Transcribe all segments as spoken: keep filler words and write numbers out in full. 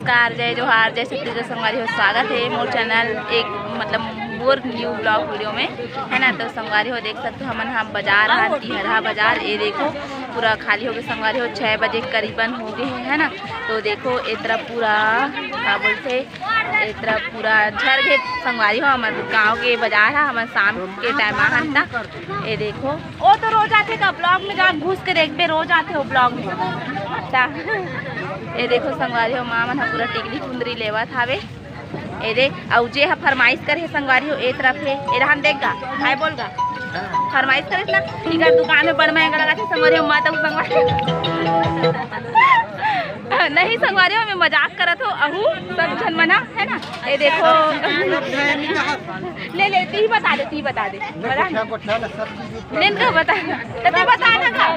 नमस्कार, जय जोहार, जय छत्तीसगढ़ संगवारी हो, स्वागत हे मोर चैनल एक मतलब मोर न्यू ब्लॉग वीडियो में, है ना। तो संगवारी हो देख सकते हो हमन हम बाजार हा तिहरा बाजार, ये देखो पूरा खाली हो गए संगवारी हो, छः बजे करीबन हो गए हे, है ना। तो देखो ए तरफ पूरा का बोलते, ए तरफ पूरा झर गए संगवारी हो, हमर गाँव के बाजार हा, हमन शाम के टाइम आहन ता। ये देखो ओ तो रोज आथे का ब्लॉग में, जा घुस के देखबे, रोज आथे वो ब्लॉग में। ता, ये देखो संगवारी हो, माँ मन ह पूरा टिकली कुंदरी लेवत हावे। ए दे, अउ जे ह फरमाइश करे हे संगवारी हो, ए तरफ हे, ए रहन देख गा, हाय बोल गा। फरमाइश करे ना, इकर दुकान में बड़ महंगा लगा थे संगवारी हो, मत अहू संगवारी। नहीं संगवारी हो, मैं मजाक करत हो, अहू सब झन मना, है ना। ए देखो, ले ले, ती बता दे, ती बता दे, बता। लेन का बता, तो ती बता ना का।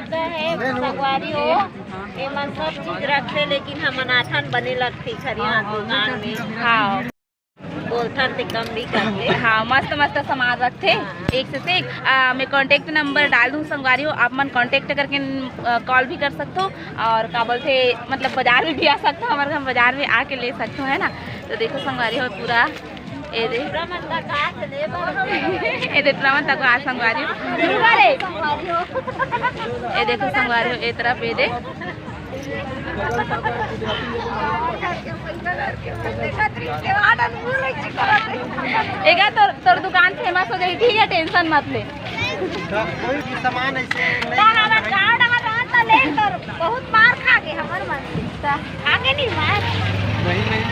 संगवारी हो, एमन सब चीज रखथे, लेकिन हमन आथन बने लगथे खरिया दुकान में। हाँ। बोलथन ते कम भी करथे। हाँ, मस्त मस्त सामान रखथे, एक से एक। आ, मैं कॉन्टैक्ट नंबर डाल दूँ संगवारी हो, आप मन कॉन्टैक्ट करके कॉल भी कर सकते हो, और का बोलते मतलब बाजार में भी आ सकते हो, हमारे घर बाजार में आके ले सकते हो, है ना। तो देखो संगवारी हो पूरा ए दे। ए दे टूरा मन तक आज संगवारी हो। ए देखो संगवारी हो, ए तरफ ए दे। एगा तोर, तोर दुकान फेमस हो जाई, ठीक है, टेंशन मत ले। कोई भी सामान ऐसे नहीं। बहुत मार खा के हमर मन। आगे नहीं मार। नहीं, नहीं।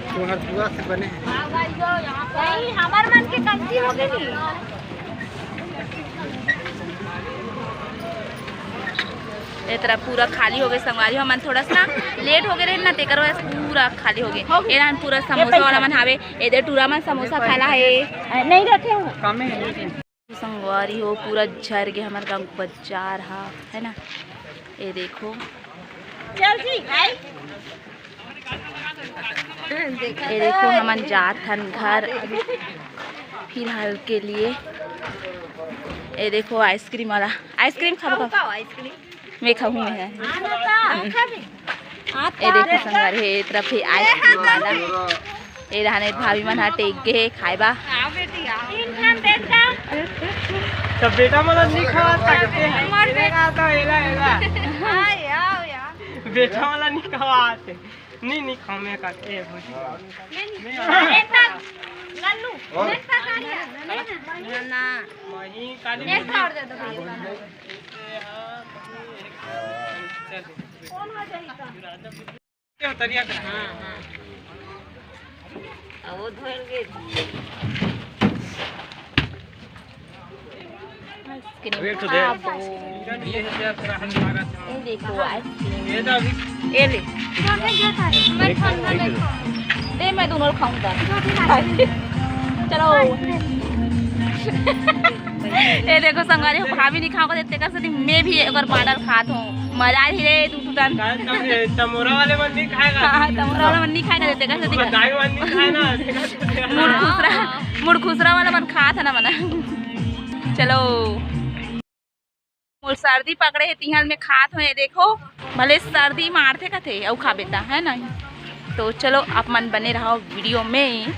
तोहर दुआ से बने हैं। नहीं, हमर मन के कमती हो गई नहीं। ए तरफ पूरा खाली हो गए संगवारी, हमन थोड़ा सा ना लेट हो गए रहे ना, तेकर वजह से पूरा खाली हो गए। ए रहन पूरा समोसा वाला मन हावे, ए दे टूरा मन समोसा खाला है। नहीं रखे हो। संगवारी हो पूरा झर के हमर गाँव बाजार हा, है ना। ये देखो। चल जी, आई। ये देखो, हमन जात हन घर अभी फिलहाल के लिए। ये देखो आइसक्रीम वाला, आइसक्रीम खाबो का? आइसक्रीम मैं खाहूँ, मैं है। ये देखो संगवारी, ये तरफ है आइसक्रीम वाला। ये रहने भाभी मन हा टेक गे हे खाए बा। तो बेटा मोला नहीं खवा सकते हैं। एला, एला। बेटा मोला नहीं खवाते। नहीं, नहीं खाऊं मैं काट। ए, भौजी। नहीं, नहीं। एक बार, लल्लू, और? एक बार खा लिया। ना, ना। वहीं काली एक और दे दो भैया। चल। कौन हो जाएगा? क्या तरिया का? हाँ, हाँ। अब वो धोएंगे। आइसक्रीम रेट तो दे। खाबो। ये है क्या? पूरा हाथ लगा था। ये देखो आइसक्रीम। ये तो अभी ये ले। मैं ठंडा नहीं खाऊं। दे, मैं दोनों खाऊंगा। चलो। ये देखो संगवारी हो, भाभी नहीं खाओगे, तेकर से मैं भी एक बार मॉडल खात हूँ। मजा ही रे, तू तू तन। काहे तम-, ए, तमोरा वाले मन नहीं खाएगा। हाँ, तमोरा वाला मन नहीं खाएगा, तेकर से दिखा। दाई मन नहीं खाए ना, तेकर से दिखा। मुड़ खुसरा, मुड़ खुसरा वाला मन खात है ना मना। चलो। मोर सर्दी पकड़े हे, तिहां ल मैं खात हों, ये देखो, भले सर्दी मारथे कथे, अउ खाबे त, है ना? तो चलो, आप मन बने रहो वीडियो में।